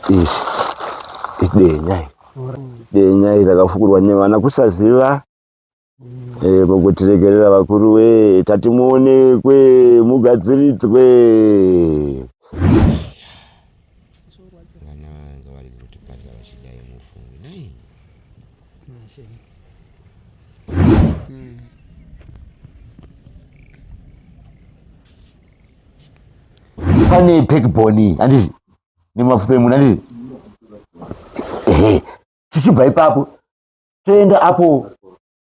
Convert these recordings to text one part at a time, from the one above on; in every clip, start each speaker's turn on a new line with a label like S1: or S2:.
S1: Iri idenya iri. Denya iri rakafukurwa nevana kusaziva. Eh, mongotiregerera vakuru we tati muonekwe mugadziridzwe.
S2: Vana ngavarege kutiparira vachidai mufunge nai.
S1: Pane backbone handiti nemapfupa emunhu handiti ehe tichibva ipapo toenda apo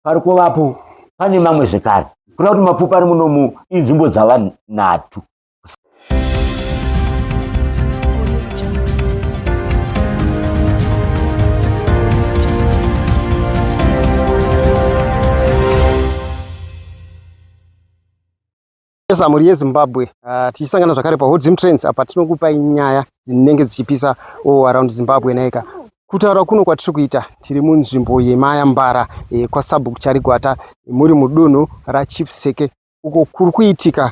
S1: pari kuvapo pane mamwe zvekare kureva kuti mapfupa ari munomu inzvimbo dzava nhatu.
S3: Yes, mhuri yeZimbabwe tichisangana zvakare paHot Trends apa tinokupai nyaya dzinenge dzichipisa all around Zimbabwe naika. Kutaura kuno kwatiri kuita tiri munzvimbo yeMayambara kwaSabhuku Charigwata muri mudunhu raChief Seke uko kuri kuitika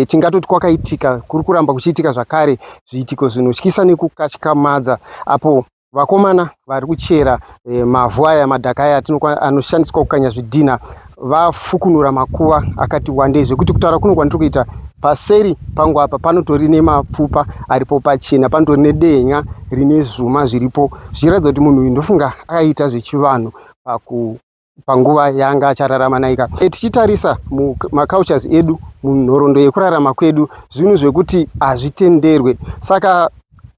S3: tingatoti kwakaitika kuri kuramba kuchiitika zvakare zviitiko zvinotyisa nekukatyamadza apo vakomana vari kuchera mavhu aya madhaka aya anoshandiswa kukanya zvidhina vafukunura makuva akati wandei zvekuti kutaura kuno kwandiri kuita paseri pangu apa panotori nemapfupa aripo pachena panotori nedenya rine zvuma zviripo zvichiratidza kuti munhu uyu ndofunga akaita zvechivanhu panguva yaanga achararama naika. Tichitarisa mumacultures edu munhoroondo yekurarama kwedu zvinhu zvekuti hazvitenderwe saka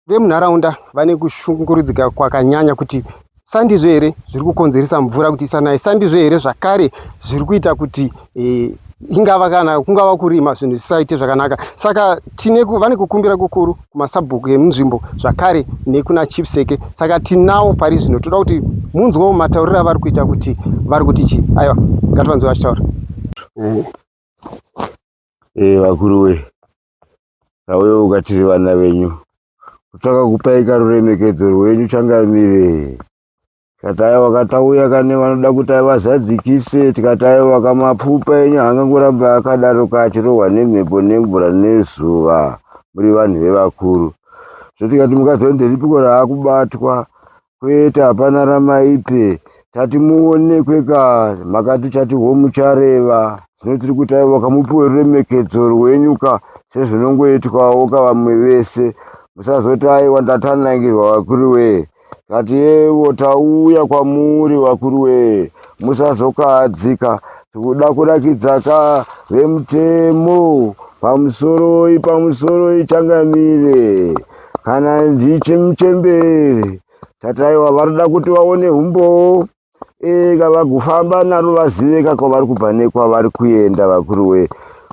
S3: vemunharaunda vane kushungurudzika kwakanyanya kuti sandizvo here zviri kukonzeresa mvura kuti isanaye, sandizvo here zvakare zviri kuita kuti ingava kana kungava kurima zvinhu zvisaite zvakanaka. Saka vane kukumbira kukuru kumasabhuku emunzvimbo zvakare nekuna Chief Seke. Saka tinawo pari zvino toda kuti munzwewo matauriro avari kuita kuti vari kuti chii. Aiwa, ngativanzwe vachitaura.
S1: Vakuru we, tauya ukatiri vana venyu kutsvaka kupai karuremekedzo rwenyu changamire. Tikati aiwa katauya kane vanoda kuti vazadzikise, tikati aiwa kamapfupa enyu haangangoramba akadaro kachirohwa nemhepo nemvura nezuva muri vanhu vevakuru. Zvo tikati mukazwa nderipiko raakubatwa, kwete hapana ramaipe, tati muonekwe ka, makati chati homuchareva. Zvino tiri kuti aiwa kamupiwe ruremekedzo rwenyu ka sezvinongoitwawo ka vamwe vese. Musazoti aiwa ndatanangirwa vakuru wee. Kati yevo tauya kwamuri vakuru wee, musazokahadzika. Tikuda kurakidza ka vemutemo pamusoroi pamusoroi changamire. Kana ndichimuchembere tati aiwa varikuda kuti vaone humbowo eka vagofamba naro vazive ka kwavari kubva nekwavari kuenda vakuru wee.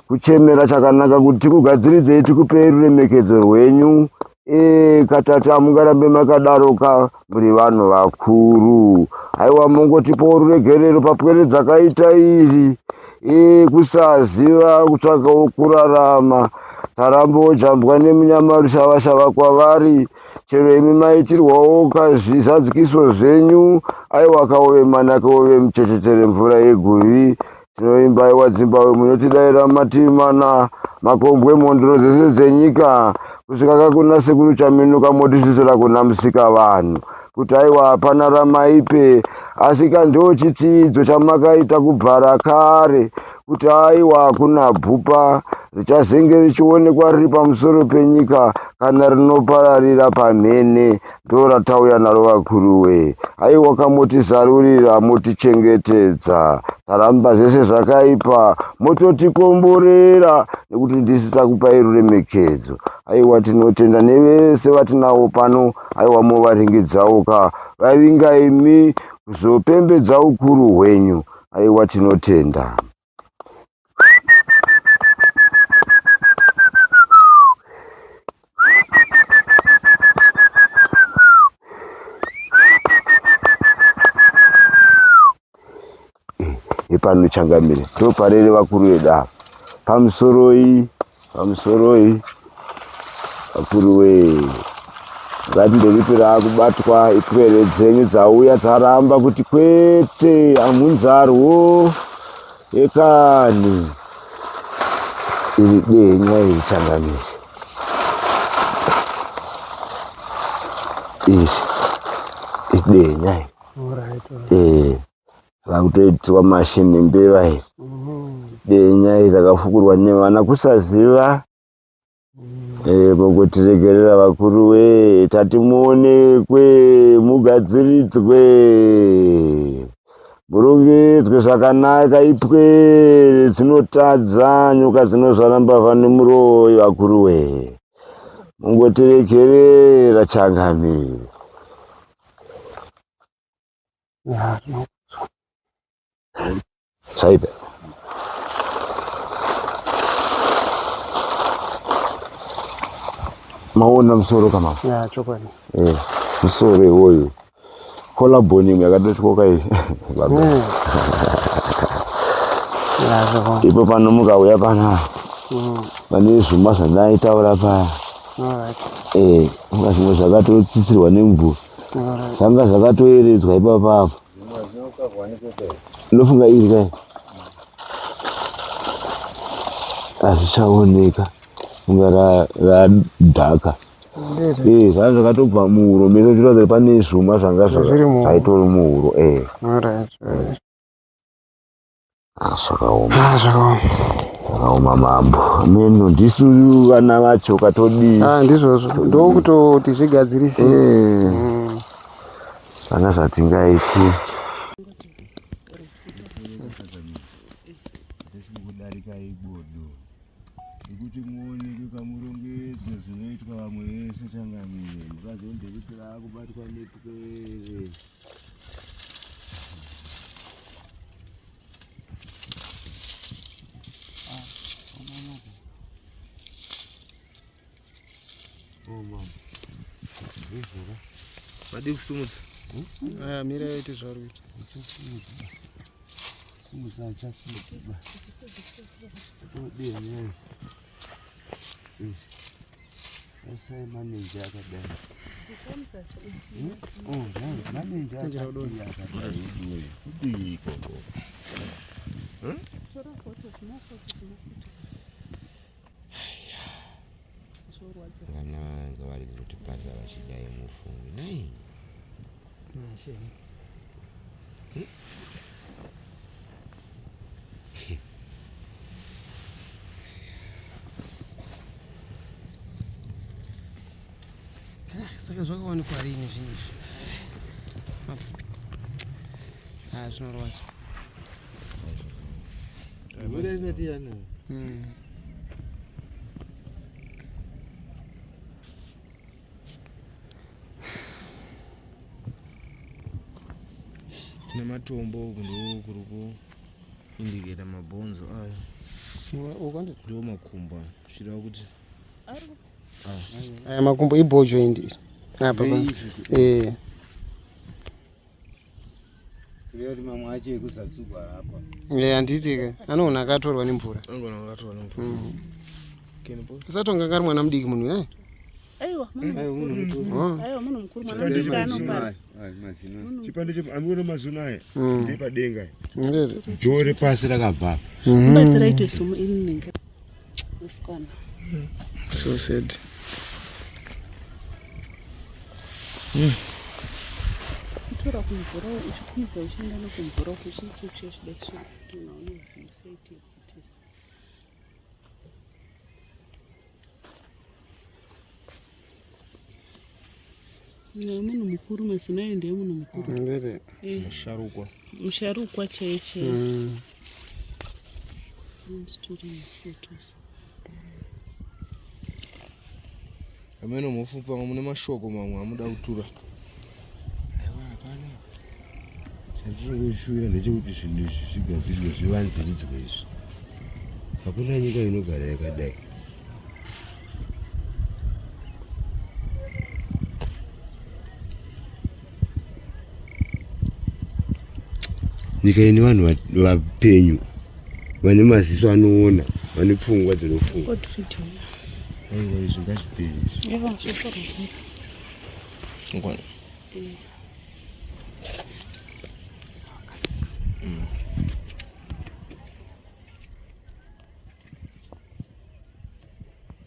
S1: Kuchemera chakanaka kuti tikugadziridzei tikupei ruremekedzo rwenyu. Katati hamungarambe makadaro ka muri vanhu vakuru. Haiwa mongotipawo ruregerero papwere dzakaita iri. Kusaziva kutsvakawo kurarama. Tarambawo jambwa nemunyama rushavashava kwavari. Chero imi maitirwawo kazvizadzikiso zvenyu. Aiwa kaove mana kaove muchechetere mvura yeguvi. Tinoimba aiwa Zimbabwe munotidaira mativi mana makombwe mhondoro dzese dzenyika kusvika kakuna sekuru Chaminuka motisvisira kuna musika vanhu kuti aiwa hapana ramaipe asi ka ndo chitsidzo chamakaita kubvara kare kuti aiwa hakuna bvupa richazenge richionekwa riri pamusoro penyika kana rinopararira pamhene ndoratauya naro vakuru we. Aiwa kamotizarurira motichengetedza taramba zvese zvakaipa mototikomborera nekuti ndisu takupai ruremekedzo. Aiwa tinotenda nevese vatinavo pano, aiwa movaringidzawo ka vavinga imi kuzopembedza ukuru hwenyu. Aiwa tinotenda. Epano changamire ndoparere vakuru vedu ava. Pamusoroi, pamusoroi vakuru wee. Ngati nderipi raakubatwa ipwere dzenyu dzauya dzaramba kuti kwete hamunzarwo ekani. Iri denya iri changamire. Iri idenya iri. Eh, rakutoitiwa mashini mbeva iri. Denya iri rakafukurwa nevana kusaziva. Eh, mogotiregerera vakuru we, tati muonekwe, mugadziridzwe, murongedzwe zvakanaka, ipwere dzinotadza, nyoka dzinozvara mbavha nemuroyi vakuru we. Mungotiregerera changamire. Zvaipa. Maona musoro kama?
S3: Ya, chokwadi.
S1: Eh, musoro iwoyo. Collarbone imwe yakatotyoka iyi. Baba.
S3: Ya, zvakaoma.
S1: Ipo pano mukauya pana pane zvuma zvandaitaura paya.
S3: Alright.
S1: Eh, unga zvimwe zvakatotsitsirwa nemvura.
S3: Alright.
S1: Zvanga zvakatoeredzwa ipapa apo. Ndofunga iri kai. Hazvichaoneka. Funga radhaka.
S3: Ndizvo.
S1: Eh, zvanga zvakatobva muhuro mese zvichiratidza kuti pane zvuma zvanga
S3: Zviri muhuro.
S1: zvaitori muhuro. Eh.
S3: Alright. Alright.
S1: Ah, zvakaoma.
S3: Ah, zvakaoma.
S1: Zvakaoma mambo. Meno ndisu vana vacho katodii.
S3: Ah, ndizvozvo. Ndokutoti zvigadzirise.
S1: Eh. Vana zvatingaiti. Kudarika ibodo nekuti muonekwe kamurongedzwe zvinoitwa vamwe vese changamire mukazondekuti vakubatwa nepwere.
S4: Vadi kusumudza.
S3: Aya, mira yaite zvauri kuita.
S2: Vana vanga vari kutiparira vachidai mufunge nai.
S3: Saka zvakawanikwa rini zvinhu izvi? Ah, zvinorwadza.
S4: Tine matombo uku ndo kuri kuindiketa mabhonzo ayo. Ndo makumbo ayo. Zvichireva kuti
S3: Aya makumbo iball joint iri. Apa pa. Eh.
S1: Mamwe acho ekuzasugwa apa.
S3: Eh, handiti ka. Anoona akatorwa nemvura.
S4: angona akatorwa nemvura. Can you pause?
S3: Usatonga kari mwana mudiki munhu eh?
S5: Aiwa, munhu mukuru.
S3: Oh.
S5: Aiwa, munhu mukuru mwana mudiki anopara.
S2: Chipande amuna mazino aya ndepadenga.
S3: Ndizvo.
S2: Joo repasi rakabva.
S5: Mubatsira ite sumu ini nenge. Musikana.
S3: So sad.
S5: Kutora kumvura uchikwidza uchienda nekumvura uku uchiita uchizvida kuti unaona zvisaite kuti. Munhu mukuru mazino ayo ndeemunhu mukuru.
S3: Ndizvo.
S4: Musharukwa.
S5: Musharukwa chaiye chaiye. Nditori mafotos.
S4: Amene mufu pamwe mune mashoko mamwe amuda kutura.
S2: Aiwa hapana. Chandinongoshuvira ndechekuti zvinhu izvi zvigadzirirwe zvivanziridzwe izvi. Hakuna nyika inogara yakadai. Nyika ine vanhu vapenyu vane maziso anoona vane pfungwa dzinofunga.
S5: Good video.
S2: Aiwa izvi ngazvipere izvi.
S5: Aiwa, zvatorwa.
S4: Ngwana.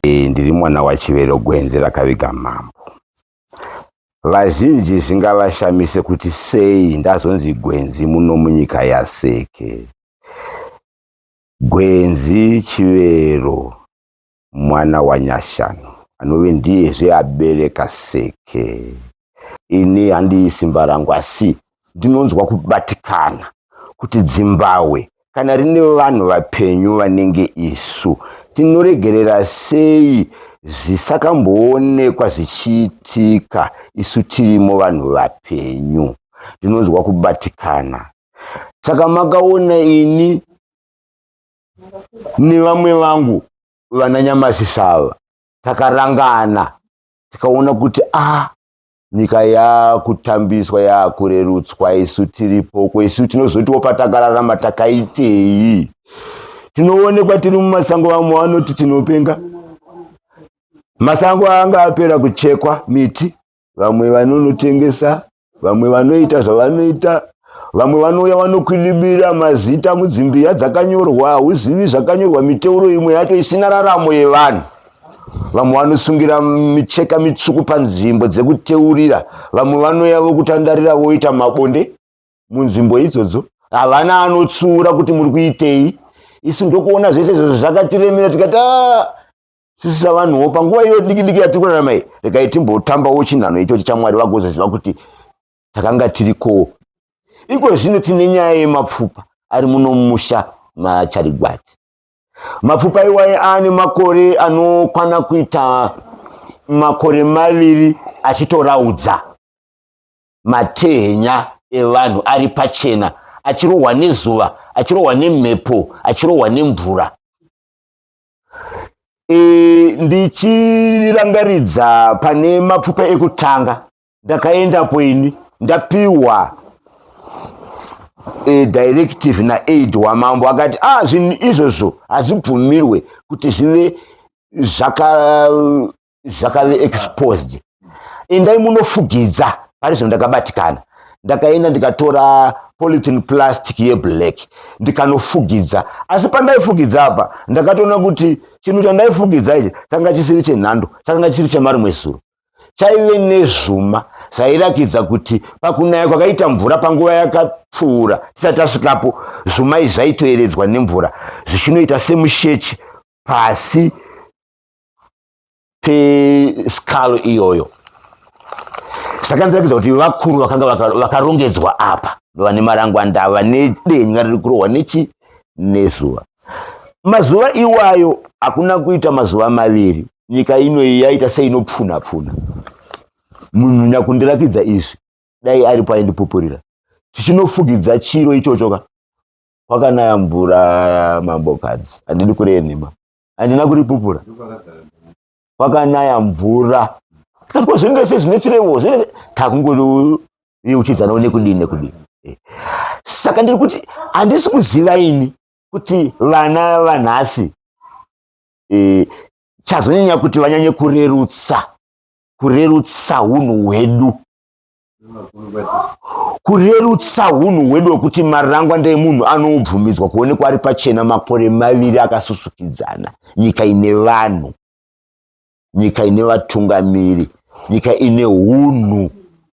S1: Ndiri mwana waChivero Gwenzi rakaviga mambo. Vazhinji zvingavashamise kuti sei ndazonzi gwenzi muno munyika yaSeke. Gwenzi Chivero mwana waNyashanu anove ndiyezve abereka Seke. Ini handii simba rangu asi ndinonzwa kubatikana kuti dzimbahwe kana rine vanhu vapenyu vanenge isu tinoregerera sei zvisakamboonekwa zvichiitika isu tirimo vanhu vapenyu. Ndinonzwa kubatikana. Saka makaona ini nevamwe vangu vana Nyamasvisava takarangana tikaona kuti a ah, nyika yakutambiswa yakurerutswa isu tiripoko isu tinozotiwo patakararama takaitei tinoonekwa tiri mumasango vamwe vanoti tinopenga masango anga apera kuchekwa miti vamwe vanonotengesa vamwe vanoita zvavanoita vamwe vanouya vanokwidibira mazita mudzimbiya dzakanyorwa hauzivi zvakanyorwa miteuro imwe yacho isina raramo yevanhu vamwe vanosungira micheka mitsvuku panzvimbo dzekuteurira vamwe vanouya vokutandarira voita mabonde munzvimbo idzodzo havana anotsiura kuti muri kuitei isu ndokuona zvese izvozvo zvakatiremera tikati ah, susu savanhuwo panguva iyo diki diki yatiri kurarama iyi regai timbotambawo chinhano ichochi chamwari vagozoziva kuti takanga tirikowo iko zvino tine nyaya yemapfupa ari muno mumusha macharigwati mapfupa iwaye aane makore anokwana kuita makore maviri achitoraudza matehenya evanhu ari pachena achirohwa nezuva achirohwa nemhepo achirohwa nemvura e, ndichirangaridza pane mapfupa ekutanga ndakaendapo ini ndapiwa e, directive naaid wamambo akati ah zvinhu izvozvo hazvibvumirwe kuti zvive zvaka zvakave exposed endai munofugidza pari zvino ndakabatikana ndakaenda ndikatora polythene plastic yeblack ndikanofugidza asi pandaifugidza apa ndakatoona kuti chinhu chandaifugidza ichi changa chisiri chenhando chakanga chisiri chemarimwe zuro chaive nezvuma zvairakidza kuti pakunaya kwakaita mvura panguva yakapfuura tisati tasvikapo zvuma izvi zvaitoeredzwa nemvura zvichinoita semusheche pasi pescalo iyoyo zvakandirakidza kuti vakuru vakanga vakarongedzwa apa vane marangwanda vane denya riri kurohwa nechi nezuva mazuva iwayo hakuna kuita mazuva maviri nyika ino iyi yaita seinopfuna pfuna munhu nyakundirakidza izvi dai aripo aindipupurira tichinofugidza chiro ichocho ka kwakanaya mvura mambokadzi handidi kureye nhema handina kuripupura kwakanaya mvura tikati ko zvinenge sezvine chirevo takungoyeuchidzanawo nekudii nekudii eh. saka ndiri kuti handisi kuziva ini kuti vana vanhasi eh, chazonyanya kuti vanyanye kurerutsa kurerutsa unhu hwedu kurerutsa hunhu hwedu hwekuti marangwa ndeemunhu anobvumidzwa kuonekwa ari pachena makore maviri akasusukidzana nyika ine vanhu nyika ine vatungamiri nyika ine hunhu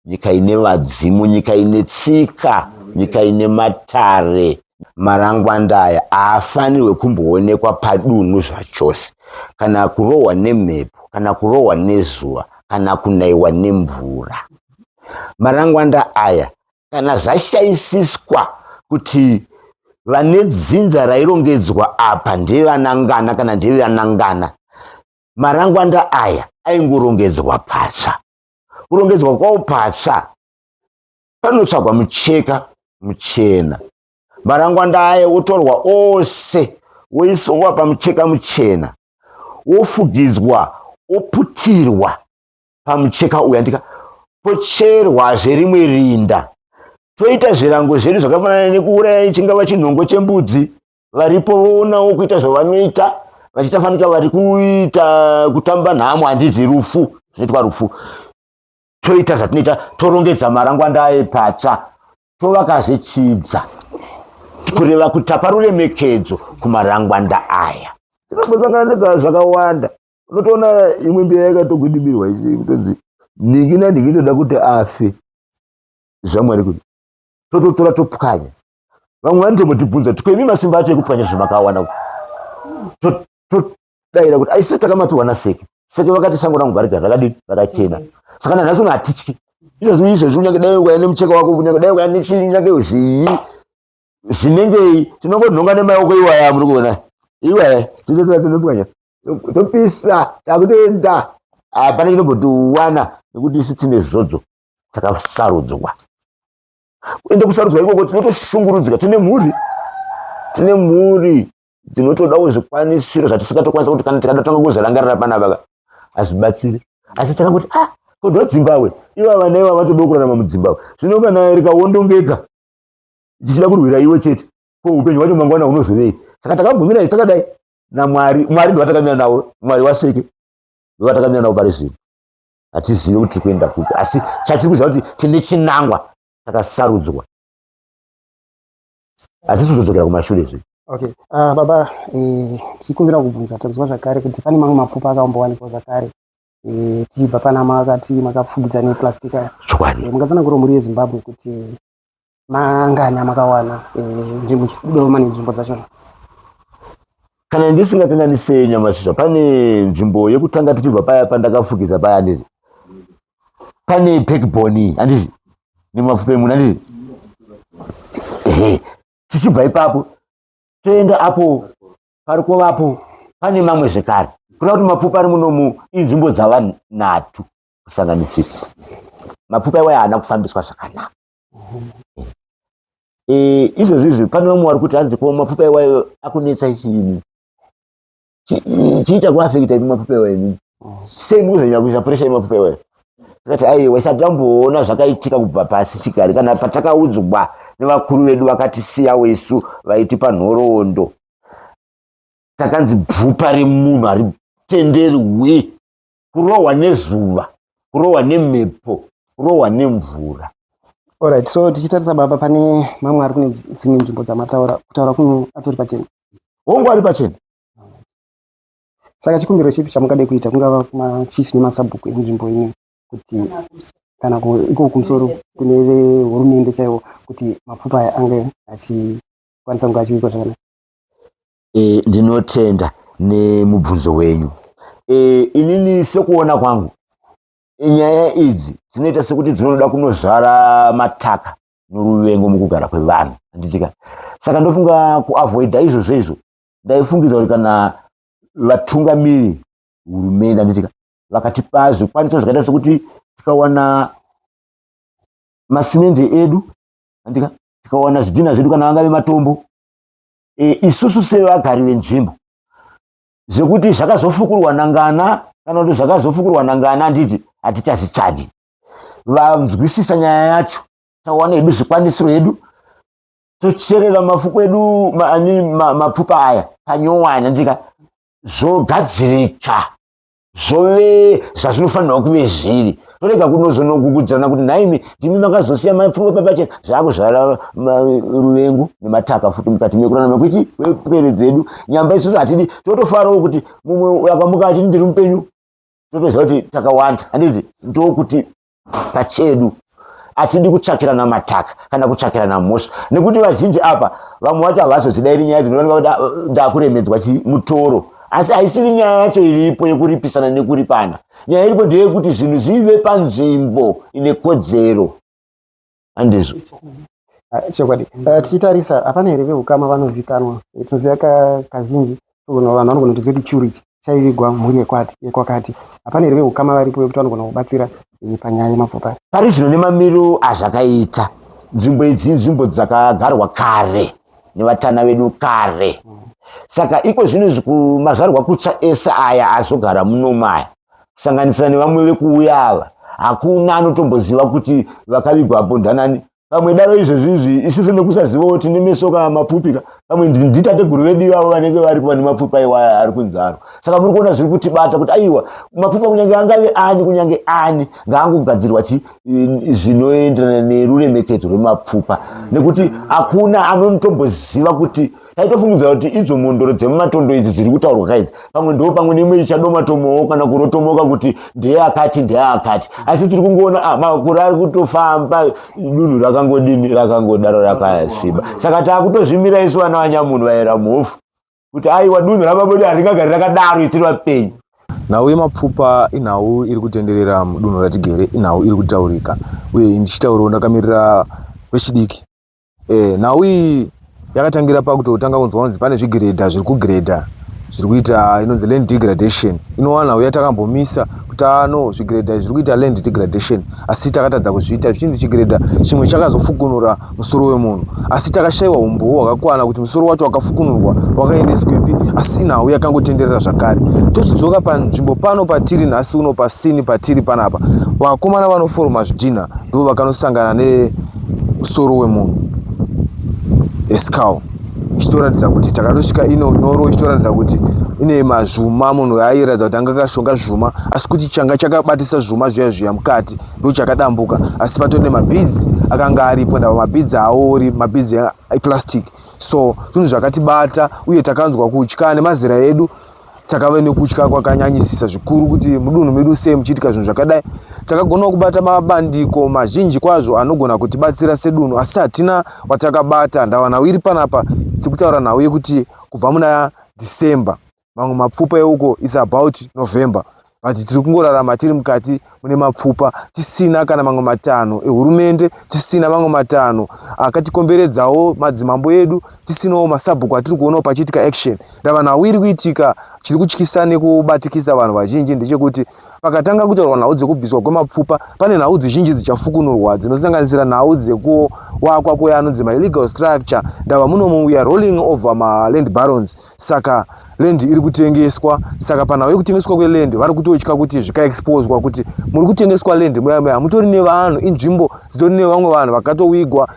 S1: nyika ine vadzimu nyika ine tsika nyika ine matare marangwanda aya haafanirwe kumboonekwa padunhu zvachose kana kurohwa nemhepo kana kurohwa nezuva kana kunaiwa nemvura marangwanda aya kana zvashaisiswa kuti vane dzinza rairongedzwa apa ndevanangana kana ndevanangana marangwanda aya aingorongedzwa patsva kurongedzwa kwawo patsva panotsvagwa mucheka muchena marangwanda aya wotorwa ose woiswa pamucheka muchena wofugidzwa woputirwa pamucheka uya ndika pocherwazve rimwe rinda toita zvirango zvedu zvakafanana nekuuraya chingava chinhongo chembudzi varipo voonawo kuita zvavanoita vachiita fanika vari kuita kutamba nhamo handidzi rufu zvinoitwa rufu toita zvatinoita torongedza marangwanda aye patsva tovakazve chidza kureva kuti tapa ruremekedzo kumarangwanda aya tinombosangana nezvakawanda unotoona imwe mbiya yakatogwidibirwa ichi kutonzi Nhingi nanhingi toda kuti afe zvamwari kuti tototora topwanya. Vamwe vanotombotibvunza kuti kwemi masimba acho ekupwanya zvamakawana todaira kuti aisi takamapiwa naseke. Seke vakati sango rangu garigara rakadini rakachena. Saka nanhasi uno hatityi. Izvozvi izvozvi kunyange dai ukauya nemucheka wako kunyange dai ukauya nechii kunyange zvii zvinengei tinongonhonga nemaoko iwaya muri kuona iwaya tinotora tinopwanya topisa takutoenda hapana chinombotiwana nekuti isu tine zodzo takasarudzwa ende kusarudzwa ikoko tinotoshungurudzika tine mhuri tine mhuri dzinotodawo zvikwanisiro zvatisingatokwanisa kuti kana tikada tanga kuzvirangarira panapa hazvibatsiri asi takangoti ah ko ndodzimbabwe iva vana iva vatodawo kurarama mudzimbabwe zvino kana rikawondongeka tichida kurwira iwe chete ko upenyu hwacho mangwana hunozovei saka takabvumira takadai namwari mwari ndovatakamira nawo mwari waseke ndovatakamira nawo pari zvino hatizivi kuti tiri kuenda kupi asi chatiri kuziva kuti tine chinangwa takasarudzwa hatisi kuzodzokera kumashure zve
S3: okay baba tichikumbira kubvunza tanzwa zvakare kuti pane mamwe mapfupa akambowanikwa zvakare tichibva pana makati makafugidza neplastic aya
S1: chokwadi
S3: mungatsanangura mhuri yeZimbabwe kuti mangani amakawana nzvimbo chidoma nenzvimbo dzachona
S1: kana ndisingakanganisei nyamasvisva pane nzvimbo yekutanga tichibva paya pandakafukidza paya handiti pane backbone handiti nemapfupa emunhu handiti ehe tichibva ipapo toenda apo pari kuvapo pane mamwe zvekare kuda kuti mapfupa ari munomu inzvimbo dzava nhatu kusanganisira mapfupa iwayo haana kufambiswa zvakanaka izvozvi izvi pane vamwe vari kuti hanzi ko mapfupa iwayo akunetsa chiini chii chakuafekita imi mapfupa iwayo imini sei mukuzonyanya kuisa puresha yemapfupa iwayo tikati aiwa isati tamboona zvakaitika kubva pasi chigare kana patakaudzwa nevakuru vedu vakatisiyawo isu vaitipa nhoroondo takanzi bvupa remunhu haritenderwi kurohwa nezuva kurohwa nemhepo kurohwa nemvura
S3: Alright, so tichitarisa baba pane mamwe ari kune dzimwe nzvimbo dzamataura kutaura kuno atori pachena
S1: hongu ari pachena
S3: saka chikumbiro chipi chamungade kuita kungava kumachief nemasabhuku emunzvimbo ino kuti kana iko kumusoro kune vehurumende chaivo kuti mapfupa aya ange achikwanisa kunge achiwikwa zvakanaka
S1: Ndinotenda nemubvunzo wenyu inini sekuona kwangu nyaya idzi dzinoita sekuti dzinoda kunozvara mataka noruvengo mukugara kwevanhu handitika saka ndofunga kuavoida izvozvo izvo ndaifungidza kuti kana vatungamiri hurumende handitika vakatipa zvikwaniso zvakaita sekuti tikawana masimende edu handitika tikawana zvidhina zvedu kana vangave matombo isusu sevagari venzvimbo zvekuti zvakazofukurwa nangana kana kuti zvakazofukurwa nangana handiti hatichazvitsvagi vanzwisisa nyaya yacho tawana hedu zvikwanisiro yedu tocherera mafuku edu mapfupa aya panyowani handika zvogadzirika zvove zvazvinofanirwa kuve zviri torega kunozonogugudzirana kuti nhaimi ndimi makazosiya mapfupa papachena zvakuzvara ruvengo nemataka futi mukati mekurarama kwechi kwepwere dzedu nyamba isusu hatidi totofarawo kuti mumwe akamuka achiti ndiri mupenyu totoziva kuti takawanda handiti ndokuti pachedu hatidi kutsvakirana mataka kana kutsvakirana mhosva nekuti vazhinji apa vamwe vacho havazodzidairi nyaya dzinooneka kuti ndakuremedzwa mutoro asi haisiri nyaya yacho iripo yekuripisana nekuripana nyaya iripo ndeyekuti zvinhu zvive panzvimbo ine kodzero handizvo
S3: Chokwadi tichitarisa hapana here veukama vanozikanwa tinoziva kazhinji vanhu vanogona kutoziva kuti churu ichi chaivigwa mhuri yekwakati hapana here veukama varipo vekuti vanogona kubatsira panyaya yemapfupa
S1: pari zvino nemamiriro azvakaita nzvimbo idzi inzvimbo dzakagarwa kare nevatana vedu kare saka iko zvino izvi kumazvarwa kutsva ese aya azogara munomu aya kusanganisira nevamwe vekuuya ava hakuna anotomboziva kuti vakavigwa apo ndanani pamwe daro izvezvi izvi isusu nekusazivawo tine meso ka mapfupi ka Pamwe nditateguru vedu ivavo vanenge varipo vane mapfupa iwaya ari kunzaro. Saka muri kuona zviri kutibata kuti aiwa, mapfupa kunyange angave ani, kunyange ani ngaangogadzirwa chi zvinoenderana neruremekedzo rwemapfupa, nekuti hakuna anotomboziva kuti taitofungidzira kuti idzo mhondoro dzemumatondo idzi dziri kutaurwa kaidzi, pamwe ndo pamwe nemwe ichadomatomowo kana kurotomoka kuti ndeye akati ndeye akati, asi tiri kungoona makore ari kutofamba, dunhu rakangodini, rakangodaro rakasviba. Saka taakutozvimira isu vana vanyamunhu vaera mhofu kuti aiwa, dunhu rababodi haringagari rakadaro isiri vapenyu.
S6: Nhau yemapfupa inhau iri kutenderera mudunhu ratigere, inhau iri kutaurika, uye ndichitaurawo ndakamirira vechidiki. Nhau iyi yakatangira pakutotanga kunzwa kunzi pane zvigiredha zviri kugiredha, zviri kuita inonzi land degradation. Inova nhau yatakambomisa kuti ano zvigiredha zviri kuita land degradation, asi takatadza kuzviita, zvichinzi chigiredha chimwe chakazofukunura musoro wemunhu, asi takashayiwa umbowo hwakakwana kuti musoro wacho wakafukunurwa wakaendeswepi. Asi nhau yakangotenderera zvakare. Tochidzoka panzvimbo pano patiri nhasi uno, pasini patiri panapa, vakomana vanoforoma zvidhina ndo vakanosangana nemusoro wemunhu, a skull, ichitoratidza kuti takatosvika ino nyoro, ichitoratidza kuti ine mazvuma. Munhu airatidza kuti anga akashonga zvuma, asi kuti changa chakabatisa zvuma zviya zviya mukati ndo chakadambuka, asi patori nemabhidzi akanga aripo. Ndava mabhidzi aori, mabhidzi eplastic. So zvinhu zvakatibata uye takanzwa kutya nemazera edu. Takave nekutya kwakanyanyisisa zvikuru kuti mudunhu medu sei muchiitika zvinhu zvakadai. Takagonawo kubata mabandiko mazhinji kwazvo anogona kutibatsira sedunhu, asi hatina watakabata. Ndava nhau iri panapa, tiri kutaura nhau yekuti kubva muna December, mamwe mapfupa euko is about November, but tiri kungorarama tiri mukati mune mapfupa, tisina kana mamwe matanho ehurumende, tisina mamwe matanho akatikomberedzawo madzimambo edu, tisinawo masabhuku atiri kuonawo pachiitika action. Ndava nhau iri kuitika. Chiri kutyisa nekubatikisa vanhu vazhinji ndechekuti pakatanga kutaurwa nhau dzekubviswa kwemapfupa, pane nhau dzizhinji dzichafukunurwa, dzinosanganisira nhau dzekuwakwa kweanonzi maillegal structure. Ndava munomu we are rolling over maland barons, saka land iri kutengeswa. Saka panhau yekutengeswa kweland, vari kutotya kuti zvikaexposwa kuti muri kutengeswa land muya muya hamutori nevanhu, inzvimbo dzitori nevamwe vanhu vakatowigwa,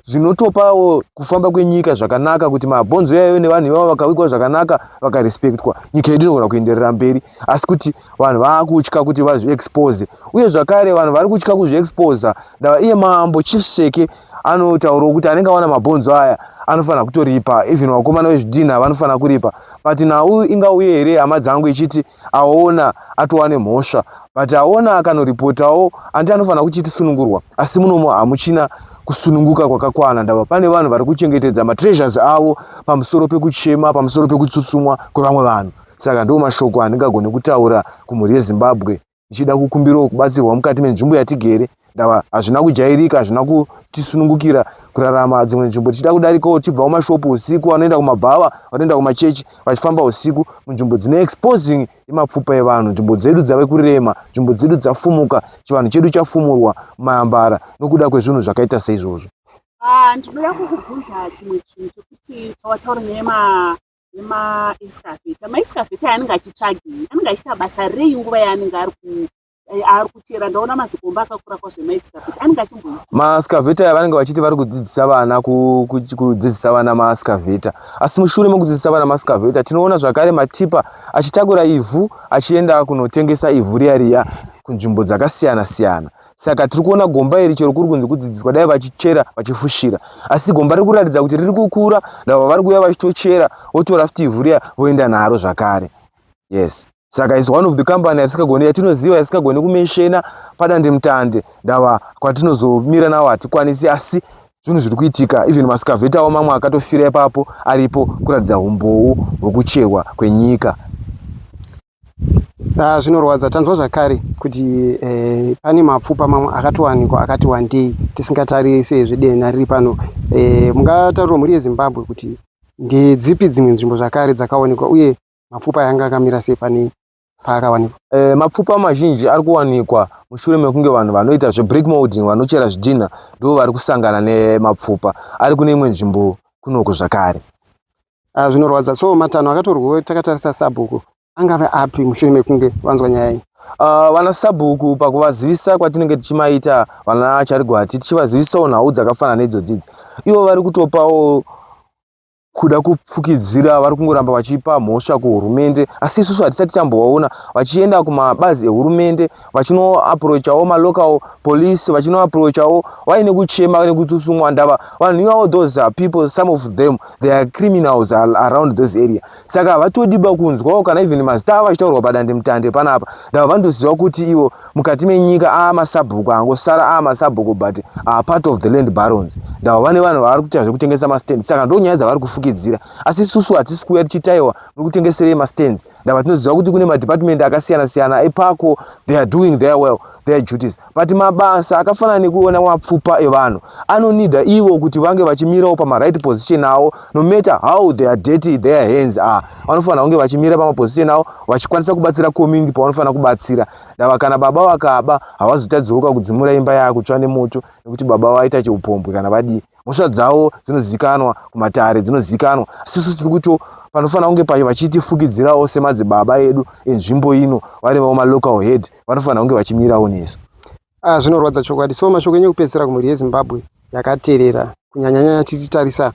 S6: zvinotopawo kufamba kwenyika zvakanaka, kuti mabhonzo yayo nevanhu ivavo vakawigwa zvakanaka, vakarespektwa, nyika yedu inogona kuenderera mberi. Asi kuti vanhu vaakutya kuti vazviexpose, uye zvakare vanhu vari kutya kuzviexposa ndava iye mambo Chief Seke anotaurawo kuti anenge awana mabhonzo aya anofanira kutoripa, even vakomana vezvidhinha vanofanira kuripa. But nhau ingauye here, hama dzangu, ichiti aona atova nemhosva, but aona akanoripotawo andi anofanira kuchiti sunungurwa, asi munomo hamuchina kusununguka kwakakwana. Ndava pane vanhu vari kuchengetedza matreasures avo pamusoro pekuchema, pamusoro pekutsutsumwa kwevamwe vanhu. Saka ndo mashoko andingagone kutaura kumhuri yeZimbabwe, ndichida kukumbirawo kubatsirwa mukati menzvimbo yatigere. Ndava hazvina kujairika, hazvina kutisunungukira kurarama dzimwe nzvimbo tichida kudarikawo tichibva kumashopu usiku, vanoenda kumabhawa, vanoenda kumachechi vachifamba usiku munzvimbo dzine exposing yemapfupa evanhu. Nzvimbo dzedu dzave kurema, nzvimbo dzedu dzafumuka, chivanhu chedu chafumurwa mayambara nokuda kwezvinhu zvakaita seizvozvo.
S5: Ndinoda kukubvunza chimwe chinhu chekuti tawataura yemaexcavator. Maexcavator anenge achitsvagei? Anenge achiita basa rei nguva yaanenge ari kuchera? Ndaona mazikomba akakura kwazvo emaexcavator. Anenge achimboita
S6: Maexcavator aya vanenge vachiti vari kudzidzisa vana, kudzidzisa vana maexcavator, asi mushure mekudzidzisa vana maexcavator, tinoona zvakare matipa achitakura ivhu achienda kunotengesa ivhu riya riya kunzvimbo dzakasiyana siyana. Saka tiri kuona gomba iri, chero kuri kunzi kudzidziswa, dai vachichera vachifushira, asi gomba riri kuratidza kuti riri kukura. Ndava vari kuuya vachitochera, votora futi ivhu riya, voenda naro zvakare. Yes, saka is one of the company yatisingagoni, yatinoziva, yatisingagoni kumentiona padandemutande. Ndava kwatinozomira nawo hatikwanisi, asi zvinhu zviri kuitika. Even maexcavator avo mamwe akatofira ipapo aripo kuratidza umbowo hwekucherwa kwenyika.
S3: Zvinorwadza. Tanzwa zvakare kuti pane mapfupa mamwe akatowanikwa akati wandei, tisingatarise zvedena riri pano. Mungataurira mhuri yeZimbabwe kuti ndedzipi dzimwe nzvimbo zvakare dzakaonekwa, uye mapfupa yanga akamira sei pane paakawanikwa?
S6: Mapfupa mazhinji ari kuwanikwa mushure mekunge vanhu vanoita zvebrick molding, vanochera zvidhinha, ndo vari kusangana nemapfupa ari kune imwe nzvimbo kunoku zvakare.
S3: Zvinorwadza. So matanho akatorwa takatarisa sabhuku angave api mushure mekunge vanzwa nyaya iyi?
S6: Vana sabhuku, pakuvazivisa kwatinenge tichimaita vana Charigwati, tichivazivisawo nhau dzakafanana neidzodzidzi, ivo vari kutopawo. Kuda kupfukidzira vari kungoramba vachipa mhosva kuhurumende asi isusu hatisati tambovaona vachienda kumabazi ehurumende vachinoaprochawo malocal police, vachinoaprochawo vaine kuchema nekutsutsumwa. Ndava vanhu ivavo, those are people, some of them, they are criminals around this area. Saka havatodiba kunzwawo kana even mazita avo achitaurwa padande mutande panapa. Ndava vanotoziva kuti ivo mukati menyika aamasabhuku angosara aamasabhuku, but are part of the land barons. Ndava vane vanhu vavari kuita zvekutengesa mastands, saka ndo nyaya dzavari kufukidzira. Asi isusu hatisi kuuya tichitaiwa muri kutengeserei mastands. Ndava tinoziva kuti kune madepartment akasiyana siyana epako, they are doing their well their duties, but mabasa akafanana nekuona mapfupa evanhu anonida ivo kuti vange vachimirawo pamaright position avo. No matter how they are dirty their hands are, vanofanira kunge vachimira pamaposition avo, vachikwanisa kubatsira community pavanofanira kubatsira. Ndava kana baba vakaba, havazotadzoka kudzimura imba yakutsva nemoto nekuti baba vaita cheupombwe kana vadii. Mhosva dzavo dzinozikanwa kumatare, dzinozikanwa. Asisu tiri kuto panofanira kunge pacho vachitifukidzirawo semadzibaba edu enzvimbo ino, vari vavo malocal head, vanofanira kunge vachimirawo nesu.
S3: Ah, zvinorwadza chokwadi. So mashoko enyu ekupedzisira kumhuri yeZimbabwe yakateerera, kunyanyanyanya tichitarisa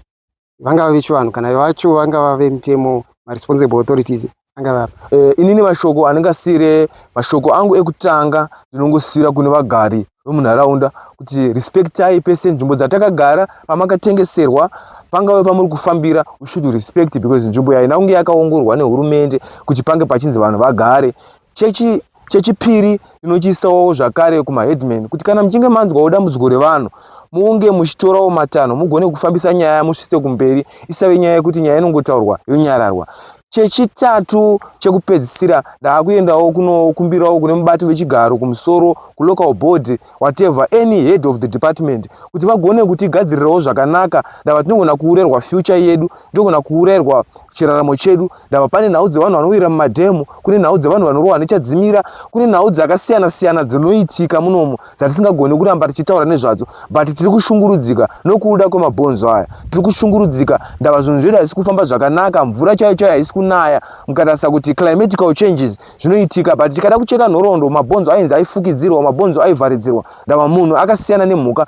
S3: vangava vechivanhu kana vacho vangava vemutemo, maresponsible authorities angava apa?
S6: Inini mashoko andingasiyire, mashoko angu ekutanga ndinongosiyira kune vagari vemunharaunda kuti respectai pese nzvimbo dzatakagara, pamakatengeserwa, pangave pamuri kufambira, we should respect, because nzvimbo yaina kunge yakaongororwa nehurumende kuti pange pachinzi vanhu vagare. Chechipiri ndinochiisawo zvakare kumaheadman kuti kana muchinge manzwawo dambudziko revanhu, munge muchitorawo matanho, mugone kufambisa nyaya, musvitse kumberi, isave nyaya yekuti nyaya inongotaurwa yonyararwa. Chechitatu chekupedzisira, ndaakuendawo kunokumbirawo kune mubati wechigaro kumusoro, kulocal board, whatever, any head of the department, kuti vagone kutigadzirirawo zvakanaka. Ndava tinogona kuurayirwa future yedu, tinogona kuurayirwa chiraramo chedu. Ndava pane nhau dzevanhu vanowira mumadhemu, kune nhau dzevanhu vanorohwa nechadzimira, kune nhau dzakasiyana siyana dzinoitika munomu dzatisingagoni kuramba tichitaura nezvadzo, but tiri kushungurudzika nokuda kwemabhonzo aya. Tiri kushungurudzika. Ndava zvinhu zvedu hazisi kufamba zvakanaka, mvura chaiyo chaiyo haisi kunaya. Mukatarisa kuti climatical changes zvinoitika, but tikada kucheka nhoroondo, mabhonzo ainzi aifukidzirwa, mabhonzo aivharidzirwa. Ndava munhu akasiyana nemhuka,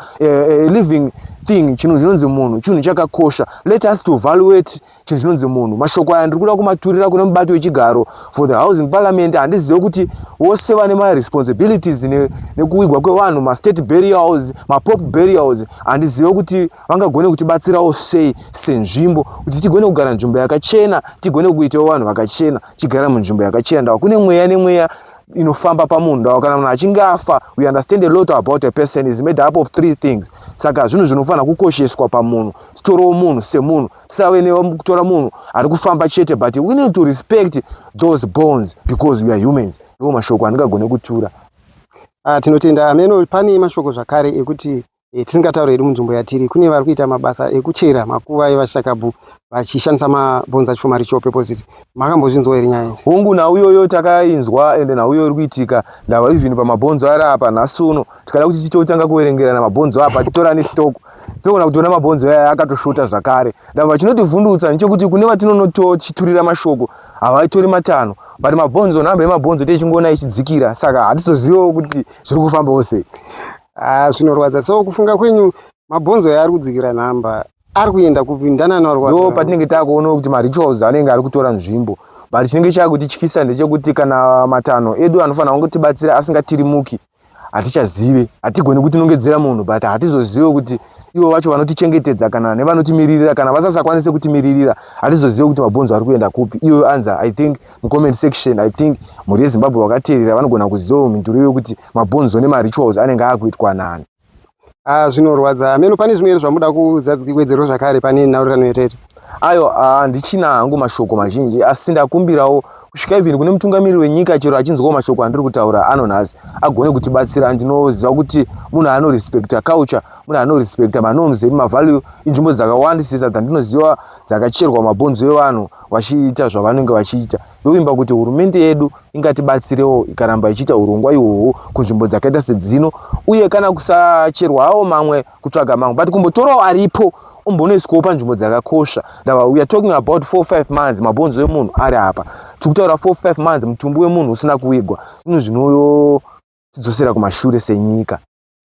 S6: living thing. Chinhu chinonzi munhu chinhu chakakosha. Let us to evaluate chinhu chinonzi munhu. Mashoko aya ndiri kuda kumaturira kune mubati wechigaro for the housing parliament. Handizive kuti vose vane maresponsibilities nekuwigwa kwevanhu, mastate burials, mapop burials, handizive kuti vangagone kutibatsirawo sei senzvimbo kuti tigone kugara nzvimbo yakachena, tigone kuitawo vanhu vakachena, tigara munzvimbo yakachena. Ndava kune mweya nemweya inofamba pamunhu. Ndava kana munhu achinge afa, we understand a lot about a person is made up of three things. Saka zvinhu zvinofanira kukosheswa pamunhu, titorewo munhu semunhu, tisave nekutora munhu ari kufamba chete, but we need to respect those bones because we are humans. Ndo mashoko andingagone kutura.
S3: Ah, tinotenda. Ameno pane mashoko zvakare ekuti tisingatauri hedu munzvimbo yatiri, kune vari kuita mabasa ekuchera makuva evashakabhu vachishandisa mabhonzo acho for maritual purposes. Makambozvinzwa here nyaya idzi?
S6: Hongu, nhau iyoyo takainzwa, ende nhau iyoyo iri kuitika. Ndava even pamabhonzo ari apa nhasi uno, tikada kuti titotanga kuverengerana mabhonzo apa, titorani stock, tinogona kutoona mabhonzo aya akatoshota zvakare. Ndava chinotivhundutsa ndechekuti kune vatinonotochiturira mashoko havaitori matanho, but mabhonzo, nhamba yemabhonzo techingoona ichidzikira, saka hatizozivawo kuti zviri kufambawo sei.
S3: Ah, zvinorwadza. So kufunga kwenyu, mabhonzo aya ari kudzikira nhamba, ari kuenda kupi? Ndanani vari
S6: ndo kuatora? Patinenge takuona kuti marituals anenge ari kutora nzvimbo, but chinenge chakutityisa ndechekuti kana matanho edu anofanira kungotibatsira asingatirimuki, hatichazive. Hatigoni kutinongedzera munhu, but hatizozive kuti ivo vacho vanotichengetedza kana nevanotimiririra, kana vasasakwanise kutimiririra, hatizozive kuti mabhonzo ari kuenda kupi. Iyoyo answer, I think mucomment section, I think mhuri yeZimbabwe vakateerera vanogona kuzivawo mhinduro yekuti mabhonzo nemarituals anenge akuitwa nani.
S3: Ah, zvinorwadza. Ameno pane zvimwe here zvamuda kuzadzwedzerwa zvakare pane nhaurirano yetaita?
S6: Ayo, handichina hangu mashoko mazhinji, asi ndakumbirawo kusvika even kune mutungamiriri wenyika, chero achinzwawo mashoko andiri kutaura ano nhasi, agone kutibatsira. Ndinoziva kuti munhu anorespecta culture, munhu anorespecta manorms edu, mavalue. Inzvimbo dzakawandisisa dzandinoziva dzakacherwa mabhonzo evanhu vachiita zvavanenge vachiita. Ndovimba kuti hurumende yedu ingatibatsirewo ikaramba ichiita urongwa ihwohwo kunzvimbo dzakaita sedzino, uye kana kusacherwa hawo mamwe, kutsvaga mamwe, but kumbotorawo aripo umbonoiswawo panzvimbo dzakakosha. Ndava we are talking about 4 5 months mabhonzo emunhu ari apa. Tiri kutaura 4 5 months mutumbi wemunhu usina kuwigwa. Zvinhu zvinotidzosera kumashure senyika.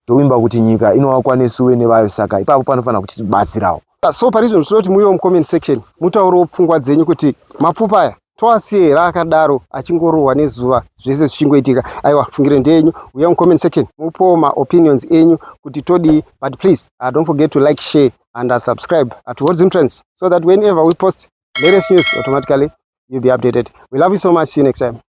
S6: Ndovimba kuti nyika inovakwa nesuwe nevayo, saka ipapo panofanira kutibatsirawo.
S3: So pari zvino tinoda kuti muuyewo mucomment section, mutaurewo pfungwa dzenyu kuti mapfupa aya toasiye here akadaro achingorohwa nezuva, zvese zvichingoitika. Aiwa, fungire ndeyenyu. Uya mucomment section, mupowo maopinions enyu kuti todii. But please, don't forget to like, share and subscribe to Words Trends so that whenever we post latest news, automatically you'll be updated. We love you so much. See you next time.